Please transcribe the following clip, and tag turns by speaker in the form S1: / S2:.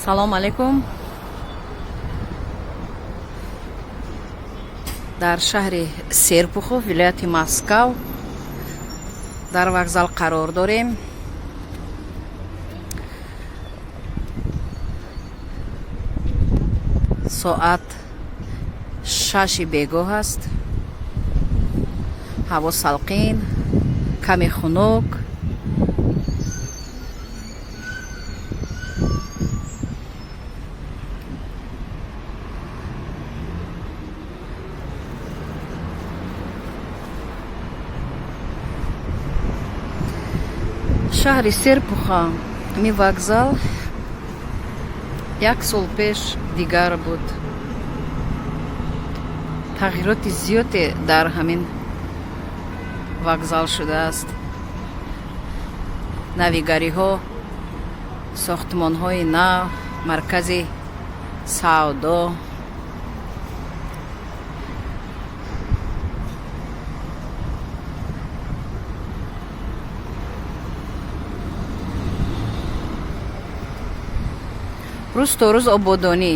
S1: Салом алейкум. Дар шаҳри Серпухов, вилояти Москав, дар вокзал қарор дорем. Соат 6-и бегоҳ аст. Ҳаво салқин, каме хунук. Шаҳри Серпуха ми вокзал як сол пеш дигар буд. Тағйироти зиёде дар ҳамин вокзал шудааст: навигариҳо, сохтмонҳои нав, маркази савдо. Рӯз то рӯз ободонӣ.